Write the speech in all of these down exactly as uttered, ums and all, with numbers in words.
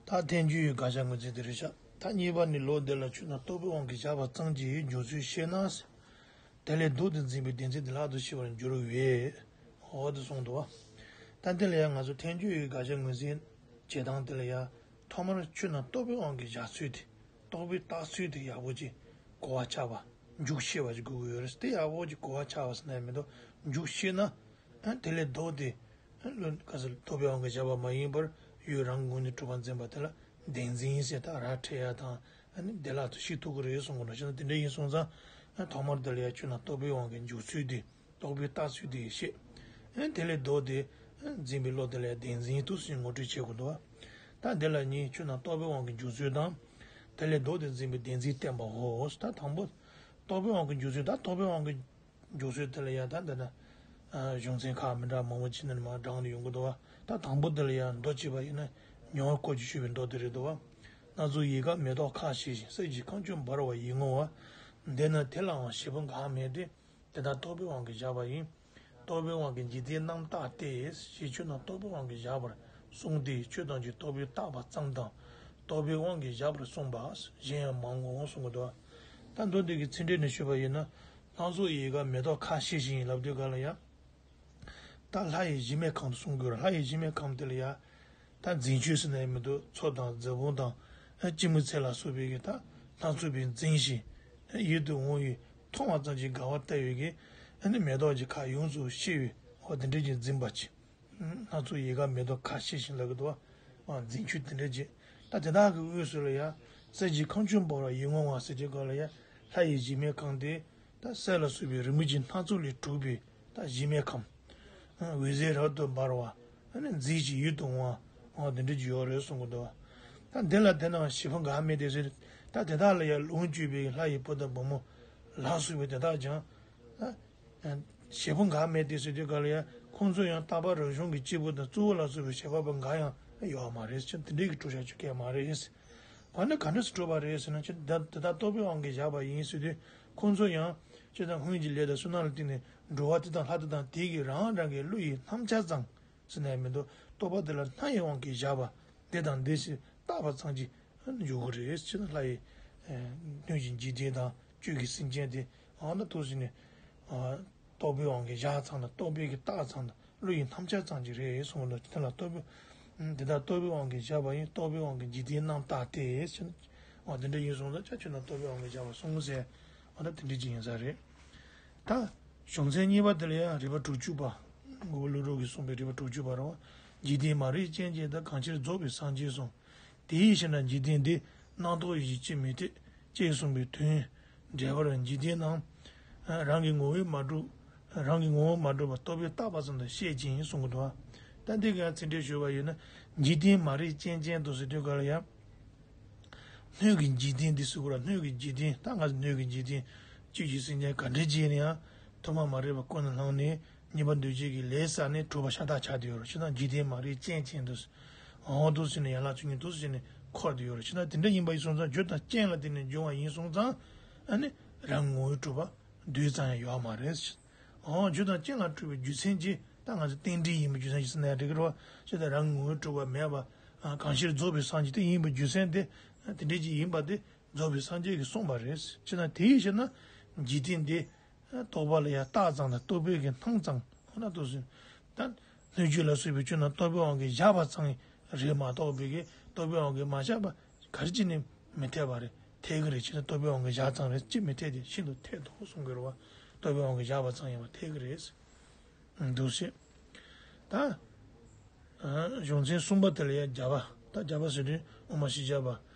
ད་ཐལ་འགྱུར་ཡི་དགག་བྱ་ངོས་འཛིན་དེ་རེད་ཤག་ད་གཉིས་པ་ནི་ལོག་འདི་ལ་ཆོས་རྣམས་རྟོག་པའི་དབང་གིས་བཞག་པ་ཙམ་གྱི་འཇོག་ཚུལ་ཤེས་ན། དེ་ལས་ལྡོག་སྟེ་འཛིན་པའི་བདེན་འཛིན་དེ་ལྷག་ཏུ་ཞི་བར་འགྱུར་བས། འོ་དེ་གསུངས་འདུག་བ། ད་འདི་ལ་ཡང་ང་ཚོ་ཐལ་འགྱུར་ཡི་དགག་བྱ་ངོས་འཛིན་བྱེད་སྟངས་དེ་ལ་ཡང་ཐོག་མར་ཆོས་རྣམས་རྟོག་པའི་དབང་གིས་བཞག་ཚུལ་དེ། རྟོག་པའི་བཏགས་ཚུལ་དེ་ཡག་པོ་ཅིག་གོ་བ་ཆགས་པ། འཇུག་ཤེས་པ་ཅིག་དགོས་ཀྱི་ཡོད་རེད། དེ་ཡག་པོ་ཅིག་གོ་བ་ཆགས་པ་ཟེར་ན་ཡང་མི་འདུག་འཇུག་ཤེས་ན། ཨ་དེ་ལས་ལྡོག་སྟེ། ཨ་བློ་ག་ཚོད་རྟོག་པའི་དབང་གིས་བཞག་པ་མ་ཡིན་པར་ཡུལ་རང་གི་ངོས་ནས་གྲུབ་པ་འཛིན་པ་དེ་ལ་བདེན་འཛིན་ཟེར་ད་ར་འཕྲད་ཡ་དང་། ཨ་ནི་བདེ་བླག་ཏུ་ཤེས་ཐུབ་ཀྱི་རེད་གསུང་གི་འདུག་བྱས་ན་དེ་འདྲ་ཡིན་སོང་ཙང་། ཨ་ཐོག་མར་དེ་ལ་ཡ་ཆོས་རྣམས་རྟོག་པའི་དབང་གིས་འཇུག་ཚུལ་དེ། རྟོག་པའི་བཏགས་ཚུལ་དེ་ཤེས། ཨ་དེ་ལས་ལྡོག་སྟེ། ཨ་འཛིན་པའི་བློ་དེ་ལ་ཡ་བདེན་འཛིན་དུ་ཟིན་ངོ་སྤྲོད་བྱེད་དགོས་འདུག་ད་དེ་ལ་ནི་ཆོས་རྣམས་རྟོག་པའི་དབང་གིས་འཇུག་ཚུལ་དང་། དེ་ལས་ལྡོག་སྟེ་འཛིན་པའི་བདེན་འཛིན་བསྟན་པའོ། ད་དང་པོ། རྟོག་པའི་དབང་གིས་འཇུག་ཚུལ་ད་རྟོག་པའི་དབང་གིས། འཇོག་ཚུལ་དེ་ལ་ཡང་ད་འདི་ན། ཨ་གཞུང་ཚན་ཁག་མི་འདྲ་མང་པོ་ཅིག་ནས་མར་དྲངས་ནས་ཡོང་གི་འདུག་བ། ད་དང་པོ་དེ་ལ་ཡང་མདོ་བྱས་པ་ཡིན་ན་མྱོང་བ་སྐོར་གྱིས་ཞུས་པའི་མདོ་དེ་རེད་འདུག་བ། སྣ་ཚོགས་ཡལ་ག་མེ་ཏོག་ཁ་ཕྱེ་བཞིན། གསེར་གྱི་ཁང་ཆུང་འབར་བ་ཡིད་ངོ་བ། འདི་ན་དེ་ལའང་བྱེད་པོ་འགའ་མེད་དེ། དེ་དག་རྟོག་པའི་དབང་གིས་བཞག་པ་ཡིན། རྟོག་པའི་དབང་གིས་འཇིག་རྟེན་རྣམ་བརྟགས་ཏེ། ཞེས་ཆོས་རྣམས་རྟོག་པའི་དབང་གིས་བཞག་པར་གསུངས་ཏེ། ཆོས་ཐམས་ཅད་རྟོག་པས་བཏགས་པ་ཙམ་དང་། རྟོག་པའི་དབང་གིས་བཞག་པར་གསུངས་པ་གཞན་ཡང་མང་ངོ་གསུང་གི་འདུག་ད་མདོ་འདི་གི་ཚིག་འགྲེལ་ནས་ཞུས་པ་ཡིན་ན། སྣ་ཚོགས་ཡལ་ག་མེ་ཏོག་ཁ་ཕྱེ་བཞིན་ལབ་དུས་ག་ལ་ཡ། ད་ལྷ་ཡི་གཞི་མེད་ཁམས་དུ་གསུང་དགོས་ར། ལྷ་ཡི་གཞི་མེད་ཁམས་དེ་ལ་ཡ། ད་འཛིན་ཆོས་ཟེར་ན་ཡང་མི་འདུག་མཚོ་དང་རྫ་བུམ་དང་། ཨ་སྤྱི་མོས་ཚལ་ལ་སོགས་པའི་གི་ད་སྣ་ཚོགས་པའི་འཛིན་ཞིང་། ཡིད་དུ་འོང་བའི་མཐོང་བ་ཙམ་གྱིས་དགའ་བ་ལྟ་བུའི་གི། ཨ་ནི་མེ་ཏོག་གི་ཁ་ཡོངས་སུ་ཕྱེ་བའི་འོ་དེ་འདྲའི་གི་འཛིན་པ་ཅིག་སྣ་ཚོགས་ཡལ་ག་མེ་ཏོག་ཁ་ཕྱེ་བཞིན་ལབ་ཀྱི་འདུག་བ། འཛིན་ཆོས་དེ་འདྲ་ཅིག་ད་དེ་དག་གི་དབུས་སུ་ལ་ཡ། གསེར་གྱི་ཁང་ཆུང་འབར་བ་ཡིད་ངོ་བ་ཟེར་དུས་སྐབས་ལ་ཡ། ལྷ་ཡི་གཞི་མེད་ཁམས་དེ། ད་གསེར་ལ་སོགས་པའི་རི་མོ་གི་སྣ་ཚོགས་ལས་གྲུབ་པའི་ད་གཞི་མེད་ཁམས། འོད་ཟེར་རབ་ཏུ་འབར་བ། མཛེས་ཤིང་ཡིད་དུ་འོང་བ། འོ་དེ་འདྲ་ཅིག་ཡོད་རེད་གསུང་གི་འདུག་ད་འདི་ལ་དེ་ན་བྱེད་པོ་འགའ་མེད་དེ་ཟེར། ད་དེ་དག་ལ་ཡ་ལོངས་སྤྱོད་པའི་ལྷ་ཡི་བུ་དང་བུ་མོ་ལ་སོགས་པའི་དེ་དག་ཀྱང་། ད། བྱེད་པོ་འགའ་མེད་དེ་ཟེར་དུས་ག་ལ་ཡང་ཁོང་ཚོ་ཡང་རྟག་པར་རང་བྱུང་གི་སྐྱེས་བུ་དང་གཙོ་བོ་ལ་སོགས་པའི་བྱེད་པ་པོ་འགའ་ཡང་ཡོད་མ་རེད་ཅེས་དེ་འདྲའི་གི་གྲུབ་བཞག་ཆོག་གི་མ་རེད། བར་ནི་ག་འདྲ་སེ་གྲུབ་པ་རེད་ཟེར་ན་ཅི་ད་དེ་དག་རྟོག་པའི་དབང་གིས་བཞག་པ་ཡིན་ཟེར་དུས་ཁོང་ཚོ་ཡང་ཅི་ད་སྔོན་གྱི་ལས་དང་བསོད་ནམས་ལ་བརྟེན་ནས་འགྲོ་བ་དེ་དང་ལྷ་དེ་དང་དེ་གི་རང་རང་གི་བློ་ཡི་སྣང་ཆ་ཙམ་ཟེར་ན་ཡང་མི་འདུག་རྟོག་པ་དེ་ལ་སྣང་བའི་དབང་གིས་བཞག་པ་འདི་དང་འདི་ཞེས་བཏགས་པ་ཙམ་གྱིས། འཇུག་གི་རེད་ཅེ་ན། ལྷ་ཡི་སྣོད་ཀྱི་འཇིག་རྟེན་དང་བཅུད་ཀྱི་སེམས་ཅན་དེ་ཨ་ན་ཐུགས་སུ་ནས་རྟོག་པའི་དབང་གིས་བཞག་ཙམ་དང་རྟོག་པའི་གི་བཏགས་ཙམ་དང་བློ་ཡི་རྣམ་གཞག་ཙམ་གྱིས་རེད་གསུངས་པ་ལ་དེ་ལ་རྟོག་པའི་དེ་དག་རྟོག་པའི་དབང་གིས་བཞག་པ་ཡིན། རྟོག་པའི་དབང་གིས་འཇིག་རྟེན་རྣམ་བརྟགས་ཏེ་ཟེར་ན། འོ་དེ་འདྲ་ཡིན་སོང་ཙང་ཅག་ཆོས་རྣམས་རྟོག་པའི་དབང་གིས་བཞག་པར་གསུངས་ཟེར། འོ་ད་དེ་འདྲ་ཅིག་ཡིན་ས་རེད། ད་གཞུང་ཚན་གཉིས་པ་དེ་ལ་ཡང་རིགས་པ་དྲུག་ཅུ་པ། མགོན་པོ་ཀླུ་སྒྲུབ་ཀྱིས་གསུངས་པའི་རིགས་པ་དྲུག་ཅུ་པ་རེད་བ། འཇིག་རྟེན་མ་རིག་རྐྱེན་ཅན་དང་། གང་ཕྱིར་རྫོགས་པའི་སངས་རྒྱས་གསུངས། དེའི་ཕྱིར་ན་འཇིག་རྟེན་འདི། རྣམ་རྟོག་ཡིད་ཀྱིས་ཅིས་མི་གཏད། ཅེས་གསུངས་པའི་དོན། འགྲེལ་པར་འཇིག་རྟེན་རྣམས། རང་གི་ངོ་བོས་མ་གྲུབ། རང་གི་ངོ་བོས་མ་གྲུབ་པ་རྟོག་པས་བཏགས་པ་ཙམ་དུ་བཤད་ཅིང་གསུང་གི་འདུག་ད་འདི་ག་ཚིག་འགྲེལ་ཞུ་བ་ཡིན་ན། འཇིག་རྟེན་མ་རིག་རྐྱེན་ཅན་དུ་ཟེར་དུས་ག་ལ་ཡང་། སྣོད་ཀྱི་འཇིག་རྟེན་འདི་ཟེར་དགོས་ར། སྣོད་ཀྱི་འཇིག་རྟེན་ད་ང་ཚོ་སྣོད་ཀྱི་འཇིག་རྟེན། བཅུད་ཀྱི་སེམས་ཅན་ག་འདྲ་ཅིག་ཡིན་ན་ཡང་ཐོག་མ་མ་རིག་པ་ཀུན་ནས་བསླངས་ནས་གཉིས་པ་འདུ་བྱེད་ཀྱི་ལས་བསགས་ནས་གྲུབ་པ་ཤ་སྟག་ཆགས་བསྡད་ཡོད་རེད། ཅེས་དང་འཇིག་རྟེན་མ་རིག་རྐྱེན་ཅན་དུ། འོ་འདུག་ཟེར་ནས་ཡན་ལག་བཅུ་གཉིས་འདུག་ཟེར་ནས་འཁོར་བསྡད་ཡོད་རེད། ཅེས་དང་དེ་འདྲ་ཡིན་པ་ཡིན་སོང་ཙང་རྒྱུ་དང་རྐྱེན་ལ་བརྟེན་ནས་འབྱུང་བ་ཡིན་སོང་ཙང་ཨ་ནི་རང་ངོ་བོས་གྲུབ་པ་རྡུལ་ཙམ་ཡང་ཡོད་མ་རེད། འོ་རྒྱུ་དང་རྐྱེན་ལ་གྲུབ་པའི་རྒྱུ་མཚན་གྱིས་ད་ང་ཚོ་རྟེན་འབྲེལ་ཡིན་པའི་རྒྱུ་མཚན་གྱིས་ཟེར་ན་ཡང་འགྲིག་གི་རེད་བ། ཅེས་དང་རང་ངོ་བོས་གྲུབ་པ་མེད་པ། གང་ཕྱིར་རྫོགས་པའི་སངས་རྒྱས་དེ་ཡིན་པའི་རྒྱུ་མཚན་དེ་དེ་འདྲ་ཅིག་ཡིན་པ་དེ། རྫོགས་པའི་སངས་རྒྱས་ཀྱིས་གསུངས་པ་རེད། ཅེས་དང་དེ་ཡིན་ཞེ་ན། འཇིག་རྟེན་འདི་རྟོག་པ་ལ་ཡང་བཏགས་ཙམ་དང་རྟོག་པའི་གི་སྣང་ཙམ་ཁོ་ན་འདུག་ཟེར། ད་སྣོད་བཅུད་ལ་སོགས་པའི་ཆོས་རྣམས་རྟོག་པའི་དབང་གིས་བཞག་པ་ཙམ་རེད་མ་གཏོགས་པའི་གི་རྟོག་པའི་དབང་གིས་མ་བཞག་པ་ག་རེ་ཅིག་ནི་མི་འཐད་པ་རེད། འཐད་ཀྱི་རེད། ཅེས་ན་རྟོག་པའི་དབང་གིས་བཞག་ཙམ་རེད་ཅེས་མི་འཐད་དེ་ཤིན་ཏུ་འཐད་དོ་གསུང་གི་རེད་བ། རྟོག་པའི་དབང་གིས་བཞག་པ་ཙམ་ཡིན་པ་འཐད་ཀྱི་རེད། འདུག་སེ། ད། གཞུང་ཚན་གསུམ་པ་དེ་ལ་ཡང་རྒྱ་བ། ད་རྒྱ་བ་ཟེར་དུས་དབུ་མ་ཕྱི་རྒྱལ་བ་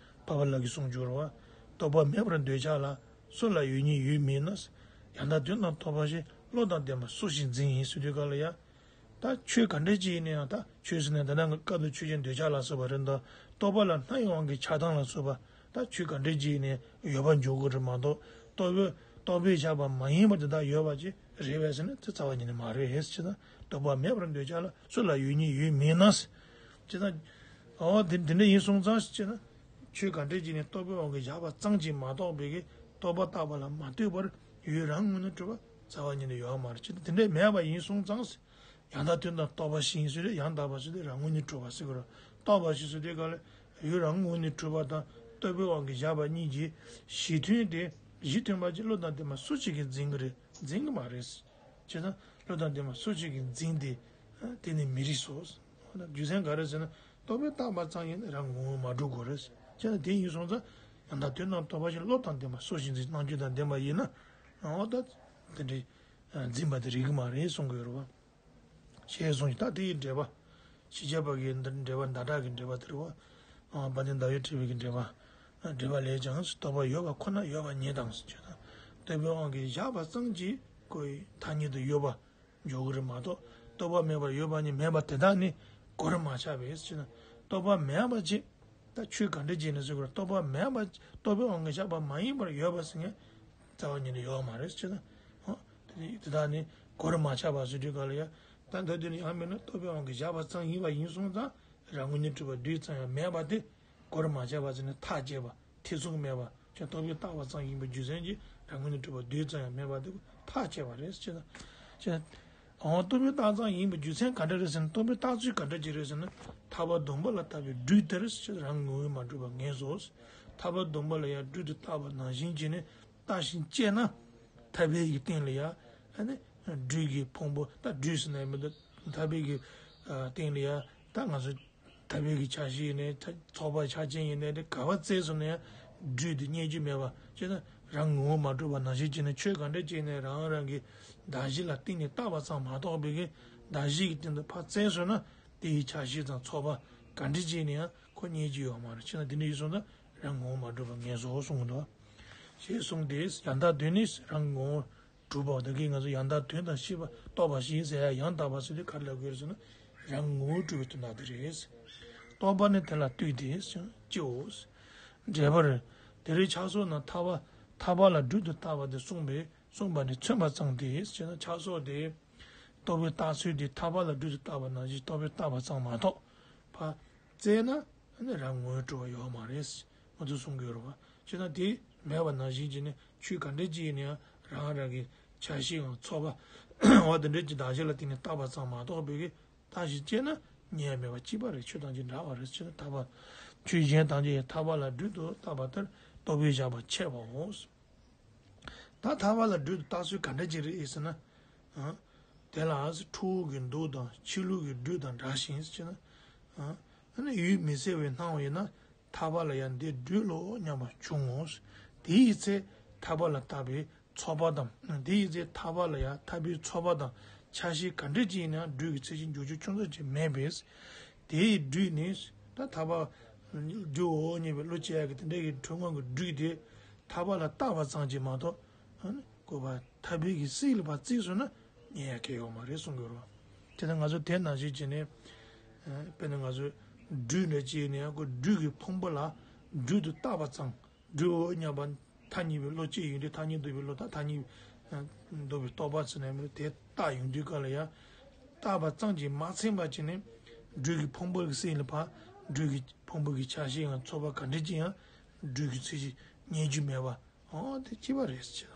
འཕགས་པ་ལྷ་གི་གསུང་སྦྱོར་བ། རྟོག་པ་མེད་པར་འདོད་ཆགས་ལ། སུ་ལ་ཡོད་ཉིད་ཡོད་མིན་ན། ཡང་དག་དོན་དམ་རྟོགས་པ་ཞིག་བློ་དང་ལྡན་པ་སུ་ཞིག་འཛིན་ཡིན་ཟེར་དུས་ག་ལ་ཡང་། ད་ཆོས་ག་འདྲ་ཅིག་ཡིན་ན་ཡང་ད་ཆོས་ཟེར་ནས་ད་ནང་གི་སྐབས་དུ་ཆོས་ཅན་འདོད་ཆགས་ལ་སོགས་པ་རེད་འདུག་རྟོག་པ་ལ་སྣང་བའི་དབང་གིས་ཆགས་སྡང་ལ་སོགས་པ། ད་ཆོས་ག་འདྲ་ཅིག་ནས་ཡོད་པ་འཇོག་གི་རེད་མ་གཏོགས་རྟོག་པས་རྟོག་པས་བཞག་པ་མ་ཡིན་པ་དེ་དག་ཡོད་པ་ཅིག་རེད་པས་ཟེར་ན་དེ་རྩ་བ་ཉིད་ནས་མ་རེད་ཟེར་ན། རྟོག་པ་མེད་པར་འདོད་ཆགས་ལ་སུ་ལ་ཡོད་ཉིད་ཡོད་མིན་ན་ཟེར་ན། འོ་དེ་དེ་འདྲ་ཡིན་སོང་ཙང་ཟེར་ན། ཆོས་ག་འདྲ་ཅིག་ནས་རྟོག་པའི་དབང་གིས་བཞག་པ་ཙམ་གྱིས་མ་གཏོགས་པའི་གི་རྟོག་པ་བཏགས་པ་ལ་མ་ལྟོས་པར་ཡུལ་རང་ངོས་ནས་གྲུབ་པ་རྩ་བ་ཉིད་ནས་ཡོད་མ་རེད། ཅེས་དེ་འདྲ་མེད་པ་ཡིན་སོང་ཙང་ཟེར། ཡང་དག་དོན་དམ་རྟོགས་པ་ཞིག་ཡིན་ཟེར་ཏེ་ཡང་དག་པ་ཟེར་ཏེ་རང་ངོས་ནས་གྲུབ་པ་ཟེར་གི་རེད། རྟོགས་པ་ཞིག་ཟེར་དུས་ག་ལ། ལུས་རང་ངོས་ནས་གྲུབ་པ་དང་རྟོག་པའི་དབང་གིས་བཞག་པ་གཉིས་ཀྱི་གཞི་མཐུན་ཏེ། གཞི་མཐུན་པ་ཅིག་བློ་དང་ལྡན་པ་སུ་ཞིག་གིས་འཛིན་གྱི་རེད། འཛིན་གྱི་མ་རེད། བྱས་ཙང་བློ་དང་ལྡན་པ་སུ་ཞིག་གིས་འཛིན་ཏེ། དེ་ནི་མི་རིགས་སོ། རྒྱུ་མཚན་ག་རེ་ཟེར་ན། རྟོག་པས་བཏགས་པ་ཙམ་ཡིན་ན་རང་ངོ་བོས་མ་གྲུབ་དགོས་རེད། བྱས་ན་དེ་ཡིན་སོང་ཙང་། ཡང་དག་དོན་རྣམས་རྟོགས་པ་བཞིན། བློ་དང་ལྡན་པ་སུ་ཞིག་འཛིན། རྣམ་འགྱུར་དང་ལྡན་པ་ཡིན་ན། འོ་ད་དེ་འདྲའི་འཛིན་པ་དེ་རིགས་མ་རེད་གསུང་གི་ཡོད་རེད་བ། ཞེས་གསུངས་ཤིང་། ད་དེའི་འགྲེལ་པ། ཕྱི་ཁྱབ་པ་གི་འགྲེལ་པ་ཟླ་གྲགས་ཀྱི་འགྲེལ་པ་དེ་རེད་བ། ཨ། དཔལ་ལྡན་ཟླ་འོད་འཁྲིལ་བའི་གི་འགྲེལ་པ། འགྲེལ་པ་ལས་ཀྱང་། རྟོག་པ་ཡོད་པ་ཁོ་ན་ཡོད་པ་ཉིད་དང་ཟེར་ན། རྟོག་པའི་དབང་གིས་བཞག་པ་ཙམ་གྱིས་ཁོའི་ཐ་སྙད་དུ་ཡོད་པ་འཇོག་གི་རེད་མ་གཏོགས། རྟོག་པ་མེད་པར་ཡོད་པ་ཉིད་མེད་པ་དེ་དག་ནི་གོ་རིམ་མ་ཆགས་པས་ཟེར་ན། རྟོག་པ་མེད་པ་ཅིག་ད་ཆོས་ག་འདྲ་ཅིག་ནས་ཟེར་དགོས་རེད། རྟོག་པ་མེད་པ། རྟོག་པའི་དབང་གིས་བཞག་པ་མ་ཡིན་པར་ཡོད་པ་ཟེར་མཁན་རྩ་བ་ཉིད་ནས་ཡོད་མ་རེད་ཟེར་ན། ཧོ། དེ་དེ་དག་ནི་གོ་རིམ་མ་ཆགས་པ་ཟེར་དུས་ག་ལ་ཡ། ད་འདི་དུས་ནི་ཡང་མིན་ན་རྟོག་པའི་དབང་གིས་བཞག་པ་ཙམ་ཡིན་པ་ཡིན་སོང་ཙང་། རང་ངོས་ནས་གྲུབ་པ་རྡུལ་ཙམ་ཡང་མེད་པ་དེ་གོ་རིམ་མ་ཆགས་པ་ཟེར་ན་ཐག་བཅད་པ། ཐེ་ཚོམ་མེད་པ། ཁྱོད་རྟོག་པས་བཏགས་པ་ཙམ་ཡིན་པའི་རྒྱུ་མཚན་གྱིས་རང་ངོས་ནས་གྲུབ་པ་རྡུལ་ཙམ་ཡང་མེད་པ་དེ་ཐག་བཅད་པ་རེད་ཟེར་ན། ཅེས། འོ། རྟོག་པས་བཏགས་ཙམ་ཡིན་པའི་རྒྱུ་མཚན་ག་འདྲ་རེད་ཟེར་ན། རྟོག་པས་བཏགས་ཚུལ་ག་འདྲ་ཅིག་རེད་ཟེར་ན། ཐར་པ་སྡོང་པོ་ལ་བཏགས་པའི་སྦྲུལ་དེར་ཟེར། རང་ངོས་མ་གྲུབ་པ་ངེས་སོ། ཐར་པ་སྡོང་པོ་ལ་ཡང་སྦྲུལ་དུ་བཏགས་པ་ནང་བཞིན་བྱས་ནས་བལྟ་ཞིང་དཔྱད་ན། ཐར་པའི་གི་སྟེང་ལ་ཡང་། ཨ་ནི་སྦྲུལ་གྱི་ཕུང་པོ། ད་སྦྲུལ་ཟེར་ན་མི་འདུག་ཐར་པའི་གི་སྟེང་ལ་ཡང་། ད་ང་ཚོ་ཐར་པའི་གི་ཆ་ཤས་ཡིན་ནའི། ཚོགས་པ་ཆ་ཅན་ཡིན་ནའི། དེ་ག་པར་བཙལ་སོང་ན་ཡང་སྦྲུལ་དེ་རྙེད་རྒྱུ་མེད་པ་བྱས་ན། རང་ངོ་བོ་མ་གྲུབ་པ་ནང་བཞིན་བྱས་ནས། ཆོས་ག་འདྲ་བྱས་ནའི་རང་རང་གི་གདགས་གཞི་ལ་བརྟེན་ནས་བཏགས་པ་ཙམ་མ་གཏོགས་པའི་གི་གདགས་གཞི་གི་སྟེང་དུ་ཕར་བཙལ་སོང་ན། དེ་ཡི་ཆ་ཤས་དང་ཚོགས་པ་ག་འདྲ་བྱས་ནའི་ཡང་ཁོ་རྙེད་རྒྱུ་ཡོད་མ་རེད། བྱས་ན་དེ་འདྲ་ཡིན་སོང་ན་རང་ངོ་བོ་མ་གྲུབ་པ་ངེས་སོ་གསུངས་འདུག་ཞེས་གསུངས་ཏེ། ཡང་དག་དོན་ནི་རང་ངོ་བོ་གྲུབ་པ། ད་གིན་ང་ཚོ་ཡང་དག་དོན་དང་ཤེས་པ་རྟོགས་པ་ཞེས་ཟེར་ཡ། ཡང་དག་པ་ཟེར་དུས་ག་རེ་ལབ་དགོས་རེད་ཟེར་ན། རང་ངོ་བོ་གྲུབ་པའི་དོན་དག་དེ་རེད། རྟོག་པ་ནི་དེ་ལ་ལྟོས་ཏེ་སྐྱེའོ། འགྲེལ་པར། དེ་རིང་ཕྱག་སོགས་རྣམས་ཐར་པ། ཐར་པ་ལ་སྦྲུལ་དུ་བཏགས་པ་དེ་གསུངས་པས། གསུངས་པ་ནི་མཚོན་པ་ཙམ་སྟེ་ཟེར་ན། ཕྱག་སོགས་དེ། རྟོག་པས་བཏགས་ཚུལ་དེ་ཐར་པ་ལ་སྦྲུལ་དུ་བཏགས་པ་ནང་བཞིན་རྟོག་པས་བཏགས་པ་ཙམ་མ་གཏོགས། ཕར་བཙལ་ན་ནི་རང་ངོ་བོས་གྲུབ་པ་ཡོད་མ་རེད། ང་ཚོས་གསུང་གི་ཡོད་རེད་བ། བྱས་ན་དེ་མེད་པ་ནང་བཞིན་བྱས་ནས། ཆོས་ག་འདྲ་ཅིག་ཡིན་ན་ཡང་རང་རང་གི་ཆ་ཤས་དང་ཚོགས་པ། འོ། དེ་འདྲ་ཅིག་གདགས་གཞི་ལ་བརྟེན་ནས་བཏགས་པ་ཙམ་མ་གཏོགས་པའི་གི། བརྟགས་ཤིང་དཔྱད་ན་རྙེད་མེད་པ་གཅིག་པ་རེད། ཆོས་ཐམས་ཅད་འདྲ་བ་རེད། ཆོས་ཐར་པ། ཆོས་གཞན་ཐམས་ཅད་ཡང་ཐར་པ་ལ་སྦྲུལ་དུ་བཏགས་པ་ལྟར་རྟོག་པས་བཞག་པ་འཆད་པའོ། ད་ཐར་པ་ལ་སྦྲུལ་དུ་བཏགས་ཚུལ་ག་འདྲ་ཅིག་རེད་ཟེར་ན། ཨ། དེ་ལ་ཁྲོ་བོ་གི་མདོག་དང་། ཕྱི་ལུས་ཀྱི་སྦྲུལ་དང་འདྲ་ཞིང་ཟེར་ན། ཨ་ནི་ཡུལ་མི་གསལ་བའི་སྣང་བ་ཡིན་ན། ཐར་པ་ལ་ཡང་འདི་སྦྲུལ་ལོ་སྙམ་པ་བྱུང་ངོ་། དེ་ཡི་ཚེ་ཐར་པ་ལ་བཏགས་པའི་ཚོགས་པ་དང་། དེ་ཡི་ཚེ་ཐར་པ་ལ་ཡང་ཐར་པའི་ཚོགས་པ་དང་ཆ་ཤས་ག་འདྲ་ཅིག་ཡིན་ན་ཡང་སྦྲུལ་གྱི་མཚན་གཞི་འཇོག་རྒྱུ་ཅུང་ཟད་ཅིག་མེད་པས། དེ་ཡི་སྦྲུལ་ནི། ད་ཐར་པ་སྦྲུལ་འོ་སྙམ་པའི་བློ་སྐྱེ་ཡག་གི་དེ་འདྲ་གི་ཁྲོ་བོའི་སྦྲུལ་དེ་ཐར་པ་ལ་བཏགས་པ་ཙམ་གྱིས་མ་གཏོགས། ཨ་ནི་ཁོ་པ་ཐར་པའི་གི་སྲིད་ལ་ཕར་བརྩིས་སོང་ན་རྙེད་ཡག་གི་ཡོད་མ་རེད་གསུང་གི་ཡོད་རེད་བ། དེ་ལྟར་ང་ཚོ་དེ་ནང་བཞིན་བྱས་ནས། ཨ། དཔེར་ན་ང་ཚོ་སྦྲུལ་འདྲ་ཅིག་ཡིན་ན་ཡང་ཁོ་སྦྲུལ་གྱི་ཕུང་པོ་ལ་སྦྲུལ་དུ་བཏགས་པ་ཙམ། སྦྲུལ་འོ་སྙམ་པ་ཐ་སྙད་པའི་བློ་སྐྱེ་ཡོང་དུས། ཐ་སྙད་འདོགས་པའི་བློ་དང་། ཐ་སྙད་འདོགས་པའི་རྟོག་པ་ཟེར་ན་མི་དེ་བཏགས་ཡོང་དུས་ག་ལ་ཡང་བཏགས་པ་ཙམ་གྱིས་མ་ཚིམ་པ་བྱས་ནས། སྦྲུལ་གྱི་ཕུང་པོ་གི་སྲིད་ལ་ཕར། སྦྲུལ་གྱི་ཕུང་པོ་གི་ཆ་ཤས་ཡང་ཚོགས་པ་ག་འདྲ་ཅིག་ཡང་སྦྲུལ་གྱི་མཚན་གཞི་རྙེད་རྒྱུ་མེད་པ། འོ། དེ་གཅིག་པ་རེད་ཟེར།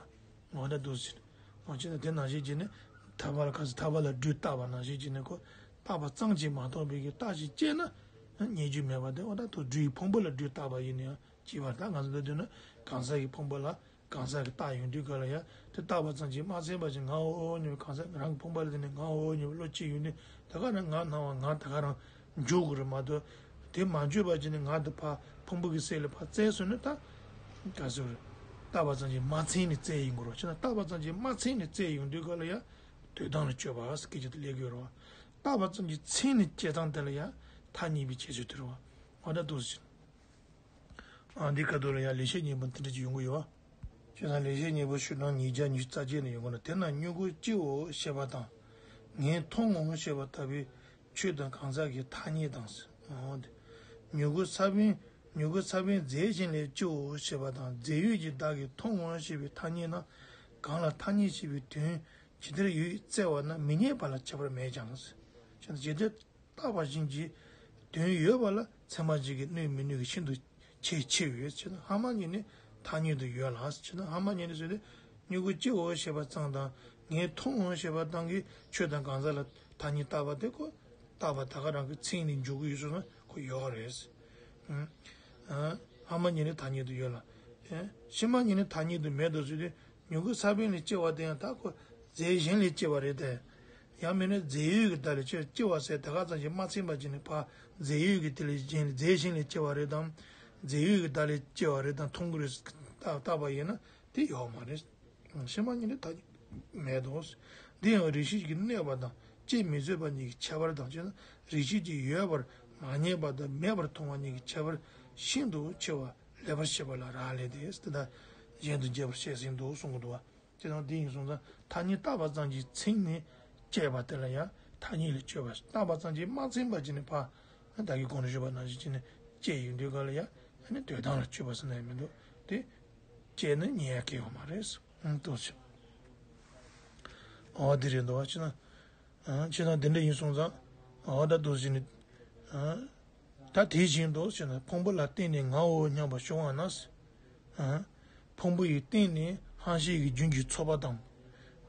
འོ། ད་འདུག་ཟེར། འོ། བྱས་ན་དེ་ནང་བཞིན་བྱས་ནས་ཐར་པ་ལ། ག་ས། ཐར་པ་ལ་སྦྲུལ་བཏགས་པ་ནང་བཞིན་བྱས་ནས་ཁོ་བཏགས་པ་ཙམ་གྱིས་མ་གཏོགས་པའི་གི་བརྟགས་ཤིང་དཔྱད་ན་རྙེད་རྒྱུ་མེད་པ་དེ། འོ། ད་དུ་སྦྲུལ་གྱི་ཕུང་པོ་ལ་སྦྲུལ་བཏགས་པ་ཡིན་ན་ཡང་གཅིག་པ། ད་ང་ཚོ་འདི་དུས་ན་གང་ཟག་གི་ཕུང་པོ་ལ་གང་ཟག་གིས་བཏགས་ཡོང་དུས་ག་ལ་ཡང་དེ་བཏགས་པ་ཙམ་གྱིས་མ་ཚིམ་པ་བྱས། ང་འོ་སྙམ་པའི། གང་ཟག་རང་གི་ཕུང་པོ་ལ་བརྟེན་ནས་ང་འོ་སྙམ་པའི་བློ་སྐྱེ་ཡོང་དུས། ད་ག་རང་ང་སྣང་བ་ང་ད་ག་རང་འཇོག་དགོས་རེད་མ་གཏོགས། དེ་མ་འཇོག་པ་བྱས་ནས་ང་དེ་ཕར་ཕུང་པོ་གི་སྲིད་ལ་ཕར་བཙལ་སོང་ན། ད་ག་ཟེར་རེད། བཏགས་པ་ཙམ་གྱིས་མ་ཚིམ་ནས་བཙལ་ཡོང་དགོས་རེད། བྱས་ན་བཏགས་པ་ཙམ་གྱིས་མ་ཚིམ་ནས་བཙལ་ཡོང་དུས་ག་ལ་ཡང་དོན་དམ་ལ་དཔྱོད་པ་ཟེར་སྐད་ཆ་དེ་སླེབས་ཀྱི་ཡོད་རེད་བ། བཏགས་པ་ཙམ་གྱིས་ཚིམ་ནས་དཔྱད་སྟངས་དེ་ལ་ཡང་ཐ་སྙད་པའི་དཔྱད་བྱེད་དེ་རེད་བ། འོ། ད་འདུག་ཟེར། ཨ། འདི་ཁ་ཐུག་ལ་ཡང་ལེགས་བཤད་སྙིང་པོ་འདི་འདྲ་ཅིག་ཡོང་གི་ཡོད་བ། བྱས་ཙང་ལེགས་བཤད་སྙིང་པོ་ཤོག་གྲངས་ཉིས་བརྒྱ་ཉི་ཤུ་རྩ་བརྒྱད་ནས་ཡོང་གི་ན། དེས་ན་མྱུ་གུ་སྐྱེའོ་ཞེས་པ་དང་། ངས་མཐོང་ངོ་ཞེས་པ་ལྟ་བུའི་ཆོས་དང་གང་ཟག་གི་ཐ་སྙད་དང་ཟེར། འོ། དེ་མྱུ་གུ་ས་བོན། མྱུ་གུ་ས་བོན་རྫས་གཞན་ལས་སྐྱེའོ་ཞེས་པ་དང་། རྫས་ཡོད་ཀྱི་བདག་གིས་མཐོང་ངོ་ཞེས་པའི་ཐ་སྙད་ན། གང་ལ་ཐ་སྙད་ཅེས་པའི་དོན་ཇི་ལྟར་ཡོད་བཙལ་བ་ན་མི་རྙེད་པ་ལ་ཁྱད་པར་མེད་ཀྱང་ཟེར། བྱས་ན་ཇི་ལྟར་བཏགས་པ་བཞིན་གྱི་དོན་ཡོད་པ་ལ་ཚད་མ་གཅིག་གིས་གནོད་མི་ནུས་ཀྱི་ཤིན་ཏུ་ཆེས་ཆེ་བས། བྱས་ན་སྔ་མ་ཉིད་ནི་ཐ་སྙད་དུ་ཡོད་ལ། བྱས་ན་སྔ་མ་ཉིད་ནི་ཟེར་ཏེ། མྱུ་གུ་སྐྱེའོ་ཞེས་པ་ཙམ་དང་། ངས་མཐོང་ངོ་ཞེས་པ་ཙམ་གྱིས་ཆོས་དང་གང་ཟག་ལ་ཐ་སྙད་བཏགས་པ་དེ་ཁོ་བཏགས་པ་ད་ག་རང་གི་མཚན་ཉིད་འཇོག་གི་ཡོད་སོང་ན་ཁོ་ཡོད་རེད། ཨང་། ཕྱི་མ་ཉིད་ནི་ཐ་སྙད་དུ་ཡོད་ལ། ཨེ། ཕྱི་མ་ཉིད་ནི་ཐ་སྙད་དུ་མེད་དོ་ཟེར་དུས་མྱུ་གུ་ས་བོན་ལས་སྐྱེ་བ་དེ་ཡང་ད་ཁོ་རྫས་གཞན་ལས་སྐྱེ་བ་རེད་དེ། ཡང་མིན་ན་རྫས་ཡོད་ཀྱི་བརྡ་ལས་སྐྱེ་སྐྱེ་བ་ཟེར་དེ་ག་ཙམ་ཞིག་མ་ཚིམ་པ་ཅིག་ནི་ཕར་རྫས་ཡོད་ཀྱི་དེ་ལས་གཞན་རྫས་གཞན་ལས་སྐྱེ་བ་རེད་དམ། རྫས་ཡོད་ཀྱི་བརྡ་ལས་སྐྱེ་བ་རེད་དམ་མཐོང་གི་རེད་བརྟག་བརྟག་པ་ཡིན་ན་དེ་ཡོད་མ་རེད། ཕྱི་མ་ཉིད་ནི་ཐ་སྙད་མེད་དོ། འདི་ཡང་རིགས་ཤེས་ཀྱིས་གནས་པ་དང་སྐྱེ་མི་བཟོད་པ་གཉིས་ཀྱི་ཁྱད་པར་དང་བཅས་ན། རིགས་ཤེས་ཀྱིས་ཡོད་པར་མ་རྙེད་པ་དང་མེད་པར་མཐོང་བ་གཉིས་ཀྱི་ཁྱད་པར་ཤིན་ཏུ་ཆེ་བ་ལེགས་པར་ཤེས་པ་ལ་རག་ལས་ཏེ། དེ་དག་གཞན་དུ་འགྱེད་པར་བཤད་ཟིན་ཏོ་གསུང་གི་འདུག་བ། དེ་དང་དེ་ཡིན་སོང་ཙང་ཐ་སྙད་བཏགས་པ་ཙམ་གྱིས་ཚིམ་ནས་སྐྱེས་པ་དེ་ལ་ཡང་ཐ་སྙད་ལས་སྐྱེས་པ་བཏགས་པ་ཙམ་གྱིས་མ་ཚིམ་པ་ཅིག་ནི་ཕར། ད་གིན་གོང་དུ་ཞུས་པ་ནང་བཞིན་བྱས་ནས་སྐྱེ་ཡོང་དུས་ག་ལ་ཡང་ཨ་ནི་འདོད་སྟངས་ལ་སྤྱོད་པ་ཟེར་ན་ཡང་མི་འདུག་དེ། སྐྱེ་ནི་རྙེད་ཡ་གི་ཡོད་མ་རེད། ཨང་ཏོག་ཙམ། འོ་དེ་རེད་འདུག་བ་ཅི་ན། ཨང་ཅི་ན་དེ་འདྲ་ཡིན་སོང་ཙང་། འོ་ད་ཏོག་ཙམ་ནི། ཨང་། ད་དེ་བཞིན་དུ་ཅི་ན་ཕུང་པོ་ལ་བརྟེན་ནས་ངའོ་སྙམ་པ་བྱུང་བ་ན། ཨང་། ཕུང་པོ་ཡི་སྟེང་ནས་སྣང་ཤས་ཀྱི་རྒྱུན་གྱི་ཚོར་བ་དང་།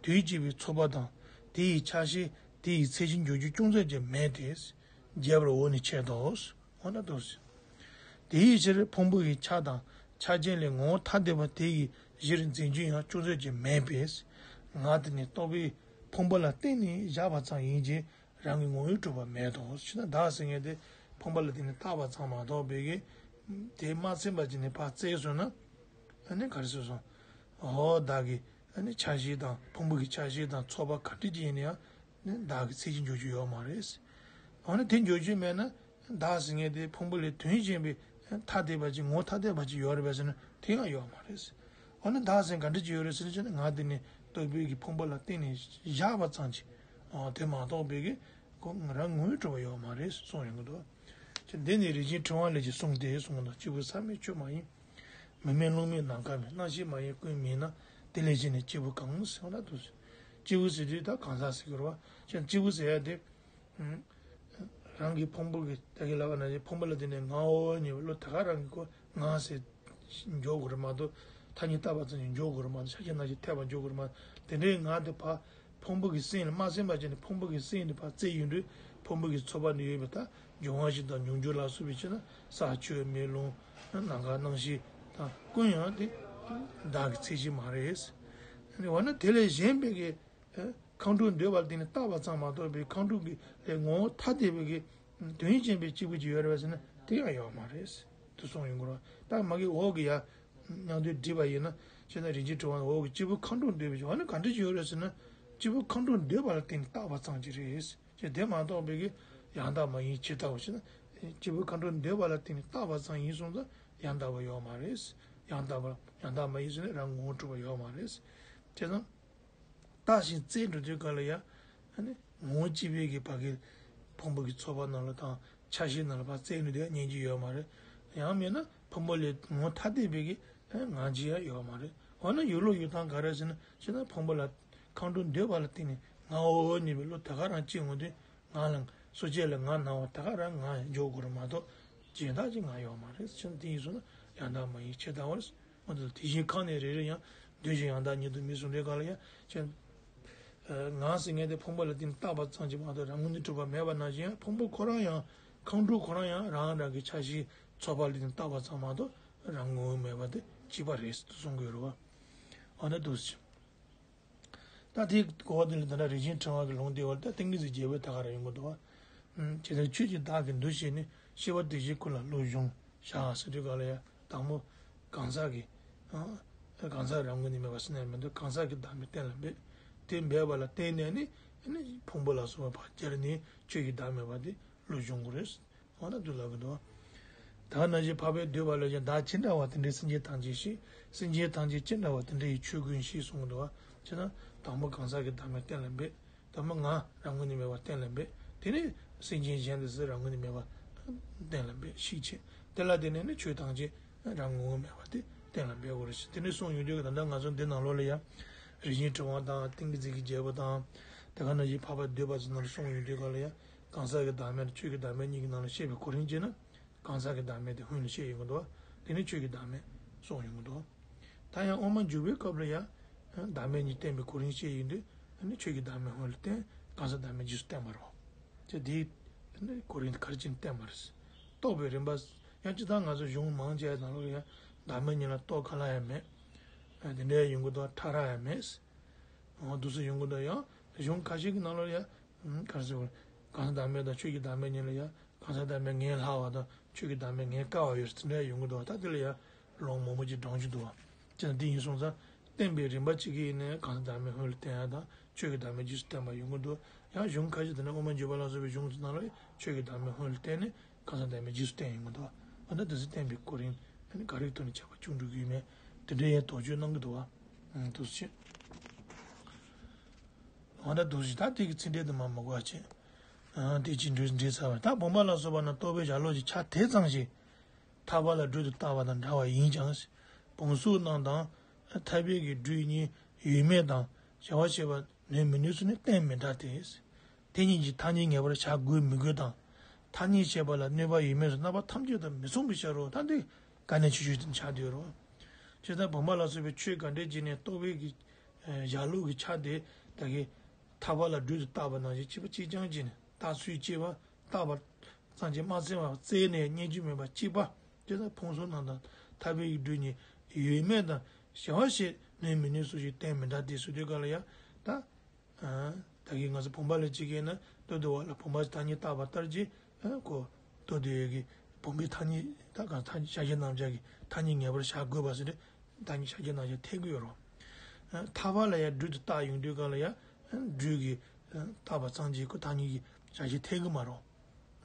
དུས་གཅིག་པའི་ཚོར་བ་དང་། དེ་ཡི་ཆ་ཤས་དེ་ཡི་ཚད་གཞི་འཇོག་རྒྱུ་ཅུང་ཟད་ཀྱང་མེད་དེ། རྒྱས་པར་འོག་ནས་འཆད་དོ། འོ་ན་དོ། དེའི་ཕྱིར་ཕུང་པོ་ཡི་ཆ་དང་ཆ་ཅན་ལས་ངོ་བོ་ཐ་དད་པ་དེ་ཡི་གཞིར་འཛིན་རྒྱུ་ཡང་ཅུང་ཟད་ཀྱང་མེད་པས། ངག་དེ་ནི་རྟོག་པས་ཕུང་པོ་ལ་བརྟེན་ནས་བཞག་པ་ཙམ་ཡིན་གྱི་རང་གི་ངོ་བོས་གྲུབ་པ་མེད་དོ། ཕྱི་ན་བདག་ཟེར་མཁན་དེ་ཕུང་པོ་ལ་བརྟེན་ནས་བཏགས་པ་ཙམ་མ་གཏོགས་པའི་གི་དེ་མ་ཚིམ་པ་ཅིག་ནས་ཕར་བཙལ་སོང་ན། ཨ་ནི་ག་རེ་ཟེར་སོང་། འོ་བདག་གི་ཨ་ནི་ཆ་ཤས་དང་ཕུང་པོ་གི་ཆ་ཤས་དང་ཚོར་བ་ག་འདྲ་ཅིག་ཡིན་ན་ཡང་ནི་བདག་གི་ཚད་གཞི་འཇོག་རྒྱུ་ཡོད་མ་རེད། འོ་ན་དེ་འཇོག་རྒྱུ་མེད་ན། བདག་ཟེར་མཁན་དེ་ཕུང་པོ་ལས་དོན་གཞན་པའི་ཐ་དད་པ་ཅིག་ངོ་ཐ་དད་པ་ཅིག་ཡོད་རེད་པས་ཟེར་ན་དེ་ཡང་ཡོད་མ་རེད། འོ་ན་བདག་ཟེར་ག་འདྲ་ཅིག་ཡོད་རེད་ཟེར་ན་ང་དེ་ནི་རྟོག་པའི་གི་ཕུང་པོ་ལ་བརྟེན་ནས་བཞག་པ་ཙམ་ཅིག་འོ་དེ་མ་གཏོགས་པའི་གི་ཁོ་ང་རང་ངོ་བོས་གྲུབ་པ་ཡོད་མ་རེད་གསུངས་ཡོང་གི་འདུག་ཅེས་འདི་ནི་རིན་ཆེན་ཕྲེང་བ་ལས་ཀྱི་གསུངས་ཏེ་གསུངས་པ་དང་། སྐྱེས་བུ་ཚད་མས་ཆོས་མ་ཡིན། མི་མེད་རླུང་མེད་ནམ་མཁའ་མེད། སྣང་ཤས་མ་ཡིན་ཀུན་མེད་ན། དེ་ལས་གཞན་ནི་སྐྱེས་བུ་གང་། ཟེར་བ་ལྟ་བུ། སྐྱེས་བུ་ཟེར་དུས་ད་གང་ཟག་ཟེར་གྱི་རེད་བ། ཅེས་སྐྱེས་བུ་ཟེར་ཡ་དེ། རང་གི་ཕུང་པོ་གི་ད་གིན་ལབ་པ་ནང་བཞིན་ཕུང་པོ་ལ་བརྟེན་ནས་ངའོ་སྙམ་པའི་བློ་དེ་ག་རང་གི་ཁོ་ང་ཟེར་འཇོག་དགོས་རེད་མ་གཏོགས། ཐ་སྙད་བཏགས་པ་ཙམ་གྱིས་འཇོག་དགོས་རེད་མ་གཏོགས། ཆ་ཤས་ནང་བཞིན་འཐད་པ་འཇོག་དགོས་རེད་མ་གཏོགས། དེ་འདྲའི་ང་དེ་ཕར་ཕུང་པོ་གི་སེམས་ལ་མ་སེམས་པ་བྱས་ནས་ཕུང་པོ་གི་སེམས་དེ་ཕར་བཙལ་ཡོང་དུས་ཕུང་པོ་གི་ཚོར་བ་ནི་ཡོད་པའི་ཐ་འབྱུང་བ་བཞི་དང་མྱོང་འགྱུར་ལ་སོགས་པའི་ཕྱིར་ན་ས་ཆུ་མེ་རླུང་ནམ་མཁའ་སྣང་ཤས་དང་ཀུན་ཡང་དེ་བདག་གི་ཚད་གཞི་མ་རེད། འོ་ན་དེ་ལས་གཞན་པའི་གི། ཨེ། མཁའ་འགྲོ་འདོད་པ་ལ་བརྟེན་ནས་བཏགས་པ་ཙམ་མ་གཏོགས་པའི་མཁའ་འགྲོ་གི་ལས་ངོ་བོ་ཐ་དད་པའི་གི་དོན་ཅན་པའི་སྐྱེས་བུ་ཅིག་ཡོད་རེད་པས་ཟེར་ན་དེ་ཡང་ཡོད་མ་རེད། དེ་གསུངས་ཡོང་གི་རེད། ད་མ་གི་འོག་གི་ཡ་མཉམ་དུ་བསྒྲིལ་བ་ཡིན་ན་ཅེ་ན་རིན་ཆེན་ཕྲེང་བ་འོག་གི་སྐྱེས་བུ་མཁའ་འགྲོ་འདོད་པའི་ཅིག་ཨ་ནི་ག་འདྲ་ཅིག་ཡོད་རེད་ཟེར་ན་སྐྱེས་བུ་མཁའ་འགྲོ་འདོད་པ་ལ་བརྟེན་ནས་བཏགས་པ་ཙམ་ཅིག་རེད། ཅེས་དེ་མ་གཏོགས་པའི་གི་ཡང་དག་མ་ཡིན་ཇི་ལྟ་བུ་ཞེ་ན། སྐྱེས་བུ་མཁའ་འགྲོ་འདོད་པ་ལ་བརྟེན་ནས་བཏགས་པ་ཙམ་ཡིན་སོང་ཙང་ཡང་དག་པ་ཡོད་མ་རེད། ཡང་དག་པ་ཡང་དག་མ་ཡིན་ཟེར་ནས་རང་ངོ་བོ་གྲུབ་པ་ཡོད་མ་རེད། བྱས་ཙང་། བརྟགས་ཤིང་བཙལ་འགྲོ་དུས་ག་ལ་ཡ། ཨ་ནི་ངོ་བོ་གཅིག་པའི་གི་ཕ་གི་ཕུང་པོ་གི་ཚོར་བ་ནང་ལ་དང་ཆ་ཤས་ནང་ལ་ཕར་བཙལ་ནས་དེ་རྙེད་རྒྱུ་ཡོད་མ་རེད། ཡང་མིན་ན་ཕུང་པོ་ལས་ངོ་བོ་ཐ་དད་པའི་གི་ཨ་ནི་ངང་རྒྱུ་ཡང་ཡོད་མ་རེད། འོ་ན་ཡོད་ལུགས་ཡོད་སྟངས་ག་རེ་ཟེར་ན་ཅེ་ན་ཕུང་པོ་ལ་མཁའ་འགྲོ་འདོད་པ་ལ་བརྟེན་ནས་ངའོ་སྙམ་པའི་བློ་དེ་ག་རང་སྐྱེ་འོང་དུས་ང་ལ་སོ་སྐྱེ་ལ་ང་སྣང་བ་དེ་ག་རང་ང་འཇོག་དགོས་རེད་མ་གཏོགས་གཞན་དག་ཅིག་ང་ཡོད་མ་རེད། ཅེ་ན་དེ་ཡིན་སོང་ན་ཡང་དག་མ་ཡིན་ཇི་ལྟ་བུ་རེད། འོ་དེ་དེ་བཞིན་གང་ནས་རེ་རེ་ཡང་། འདོད་བཞིན་ཡང་དག་ཉིད་དུ་མི་གསུང་དེ་ག་ལ་ཡང་ཅེ། ངའོ་ཟེར་མཁན་དེ་ཕུང་པོ་ལ་བརྟེན་བཏགས་པ་ཙམ་གྱིས་མ་གཏོགས་རང་ངོས་ནས་གྲུབ་པ་མེད་པ་ནང་བཞིན་ཕུང་པོ་ཁོ་རང་ཡང་མཁའ་འགྲོ་ཁོ་རང་ཡང་རང་རང་གི་ཆ་ཤས་ཚོར་བ་ལ་བརྟེན་བཏགས་པ་ཙམ་མ་གཏོགས་རང་ངོས་མེད་པ་དེ་གཅིག་པ་རེད་ཟེར་གསུང་གི་ཡོད་རེད་བ། འོ་ན་འདུག་སེ། ད་དེའི་གོ་བ་དེ་ལ་ད་ལྟ་རིན་ཆེན་ཕྲེང་བ་གི་ལུང་དེའི་བར་ད་ཏིང་ངེ་འཛིན་རྒྱལ་པོའི་ད་ག་རང་ཡོང་གི་འདུག་བ། ཇི་ལྟར་ཆོས་ཀྱི་བདག་གིས་འདུ་བྱས་ནས། སྐྱེ་བ་དེ་བཞིན་ཀུན་ལ་བློ་སྦྱོང་བྱ་ཟེར་དུས་ག་ལ་ཡ་དང་པོ་གང་ཟག་གི་ཨ། གང་ཟག་རང་ངོས་ནས་མེད་པ་ཟེར་ན་ཡང་མི་འདུག་གང་ཟག་གི་བདག་མེད་གཏན་ལ་འབེབས། དེ་འབེབས་པ་ལ་བརྟེན་ནས་ནི་ནི་ཕུང་པོ་ལ་སོགས་པ་ཕར་སྦྱར་ནས་ཆོས་ཀྱི་བདག་མེད་པ་དེ་བློ་སྦྱོང་དགོས་རེད། འོ་ན་འདུག་ལབ་ཀྱི་འདུག་ད་ནང་བཞིན་འཕགས་པས་འདོད་པ་ལ་ཡང་བདག་ཅི་འདྲ་བ་དེ་འདྲའི་སེམས་ཅན་ཐམས་ཅད་ཤེས། སེམས་ཅན་ཐམས་ཅད་ཅི་འདྲ་བ་དེ་འདྲ་ཡི་ཆོས་ཀུན་ཤེས་གསུངས་འདུག་བྱས་ན་དང་པོ་གང་ཟག་གི་བདག་མེད་གཏན་ལ་འབེབས། དང་པོ་ང་རང་ངོས་ནས་མེད་པ་གཏན་ལ་འབེབས། དེ་ནས་སེམས་ཅན་གཞན་དེ་ཚོ་རང་ངོས་ནས་མེད་པ་གཏན་ལ་འབེབས་ཤིག་བྱས། དེ་ལ་དེ་ནས་ནི་ཆོས་ཐམས་ཅད་རང་ངོས་མེད་པ་དེ་གཏན་ལ་འབེབས་དགོས་རེད་ཟེར། དེ་ནས་གསུངས་ཡོང་དུས་ད་ལྟ་ང་ཚོ་འདི་ནང་ལོགས་ལ་ཡང་རིན་ཆེན་ཕྲེང་བ་དང་ཏིང་ངེ་འཛིན་གྱི་རྒྱལ་པོ་དང་། དེ་ག་ནང་བཞིན་འཕགས་པ་འདོད་པ་ཚོ་ནང་ལ་གསུངས་ཡོང་དུས་ག་ལ་ཡང་གང་ཟག་གི་བདག་མེད་དང་ཆོས་ཀྱི་བདག་མེད་གཉིས་ཀྱི་ནང་ལ་བཤད་པའི་གོ་རིམ་བྱས་ན། གང་ཟག་གི་བདག་མེད་དེ་སྔོན་ལ་བཤད་ཡོང་གི་འདུག་དེ་ནས་ཆོས་ཀྱི་བདག་མེད་གསུངས་ཡོང་གི་འདུག་ད་ཡང་དབུ་མ་འཇུག་པའི་སྐབས་ལ་ཡང་བདག་མེད་གཉིས་བསྟན་པའི་གོ་རིམ་བཤད་ཡོང་དུས་ནི་ཆོས་ཀྱི་བདག་མེད་སྔོན་ལ་བསྟན། གང་ཟག་བདག་མེད་རྗེས་སུ་བསྟན་པ་རེད། དེ་དེའི་གོ་རིམ་ག་རེ་བྱས་ནས་བསྟན་པ་རེད། རྟོགས་པའི་རིམ་པ་ ཡང་སྤྱིར་བཏང་ང་ཚོ་གཞུང་མང་ཆེ་བ་ནང་ལོགས་ཡང་བདག་མེད་གཉིས་ལ་རྟོགས་ག་ལ་ཡང་མེད། ཨ་དེ་འདྲ་ཡང་ཡོང་གི་འདུག་ཕྲ་རགས་ཡང་མེད། འོ་འདུག་སེ་ཡོང་གི་འདུག་ཡང་གཞུང་ཁ་ཤས་ཀྱི་ནང་ལོགས་ཡང་ཨུམ་ག་རེ་ཟེར་དགོས་རེད། གང་ཟག་བདག་མེད་དང་ཆོས་ཀྱི་བདག་མེད་གཉིས་ལ་ཡང་གང་ཟག་བདག་མེད་ངེས་སླ་བ་དང་ཆོས་ཀྱི་བདག་མེད་ངེས་དཀའ་བ་ཡོད་རེད། དེ་འདྲ་ཡང་ཡོང་གི་འདུག་ད་དེ་ལ་ཡང་ལུང་མང་པོ་ཅིག་དྲངས་ཀྱི་འདུག་ཅེས་དེ་ཡིན་སོང་ཙང་བསྟན་པའི་རིམ་པ་གཅིག་གིས་ཡིན་ནའི་གང་ཟག་བདག་མེད་ཧོན་ལ་བསྟན་ཡ་དང་ཆོས་ཀྱི་བདག་མེད་རྗེས་སུ་བསྟན་པ་ཡོང་གི་འདུག་ཡང་གཞུང་ཁ་ཤས་དེ་ནས་དབུ་མ་འཇུག་པ་ལ་སོགས་པའི་གཞུང་ཚོ་ནང་ལ་ཆོས་ཀྱི་བདག་མེད་ཧོན་ལ་བསྟན་ནས་གང་ཟག་བདག་མེད་རྗེས་སུ་བསྟན་ཡོང་གི་འདུག་འོ་ན་དེ་ཚོ་བསྟན་པའི་གོ་རིམ་ཨ་ནི་ག་རེ་ཐོག་ནས་ཁྱབ་པ་བྱུང་འགྲོ་གི་ཡོད་མེད་དེ་འདྲའི་ཡང་དོགས་གཅོད་གནང་གི་འདུག་བ། འདུག་སེ་བྱས། འོ་ན་འདུག་སེ་བྱས་ད་དེ་གི་ཚིག་འགྲེལ་དུ་མ་མ་གོ་བ་བྱས། དེ་ཅི་འགྲེལ་འགྲེལ་ཚར་བ་ད་བུམ་པ་ལ་སོགས་པ་ན་རྟོག་པའི་ཞལ་ལུགས་ཀྱི་ཆ་དེ་ཙམ་ཞིག་ཐར་པ་ལ་སྦྲུལ་དུ་བཏགས་པ་དང་འདྲ་བ་ཡིན་ཀྱང་། བུམ་གཟུགས་རྣམས་དང་ཐར་པའི་གི་སྦྲུལ་གཉིས་ཡོད་མེད་དང་བྱ་བ་བྱེད་པ་ནུས་མི་ནུས་སུ་ནི་གཏན་མི་འདྲ་སྟེ། དེ་གཉིས་ཀྱི་ཐ་སྙད་ངེས་པར་བྱ་དགོས་མི་དགོས་དང་། ཐ་སྙད་བྱེད་པ་ལ་གནོད་པ་ཡོད་མེད་སོགས་རྣམ་པ་ཐམས་ཅད་དང་མི་མཚུངས་པའི་ཕྱིར་རོ། ད་འདི་དཀའ་གནད་ཆེ་ཤོས་དེ་ཆགས་བསྡད་ཡོད་རོ། ཇི་ལྟར་བུམ་པ་ལ་སོགས་པའི་ཆོས་ག་འདྲས་ཀྱི་ནས་རྟོག་པའི་གི་ཞལ་ལུགས་ཀྱི་ཆ་དེ་ད་གི་ཐར་པ་ལ་སྦྲུལ་དུ་བཏགས་པ་ནང་བཞིན་གཅིག་པ་གཅིག་རྐྱང་གཅིག་ནས་བཏགས་ཚུལ་གཅིག་པ་བཏགས་པ་ཙམ་གྱིས་མ་ཚད་པར་བཙལ་ནས་རྙེད་རྒྱུ་མེད་པ་གཅིག་པ་དེ་ལྟར་བུམ་གཟུགས་རྣམས་དང་ཐར་པའི་གི་སྦྲུལ་གཉིས་ཡོད་མེད་དང་བྱ་བ་བྱེད་ནུས་མི་ནུས་སོགས་ཀྱི་གཏན་མི་འདྲ་སྟེ་ཟེར་དུས་སྐབས་ལ་ཡང་ད། ད་གིན་ང་ཚོ་བུམ་པ་ལ་གཅིག་གིས་ན་མདོ་སྡེ་པ་ལ་བུམ་པ་ཐ་སྙད་བཏགས་པ་ལྟར་གྱི་ཨ་ཁོ་མདོ་སྡེ་པའི་གི་བུམ་པའི་ཐ་སྙད་ད་གང་ཐ་སྙད་ཤཱཀྱའི་རྣམ་གཞག་གི་ཐ་སྙད་ངེས་པར་བྱ་དགོས་པ་ཟེར་ཏེ་ཐ་སྙད་ཤཱཀྱའི་རྣམ་གཞག་འཐད་ཀྱི་ཡོད་རེད། ཨ་ཐར་པ་ལ་ཡང་སྦྲུལ་དུ་བཏགས་ཡོང་དུས་སྐབས་ལ་ཡང་ཨ་སྦྲུལ་གྱི་ཨ་བཏགས་པ་ཙམ་གྱིས་ཁོ་ཐ་སྙད་ཀྱི་བྱ་བྱེད་འཐད་ཀྱི་མ་རེད།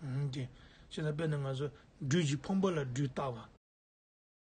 ཨ་དེ་བྱས་ཙང་དཔེར་ན་ང་ཚོ་སྦྲུལ་གྱི་ཕུང་པོ་ལ་སྦྲུལ་བཏགས་པ།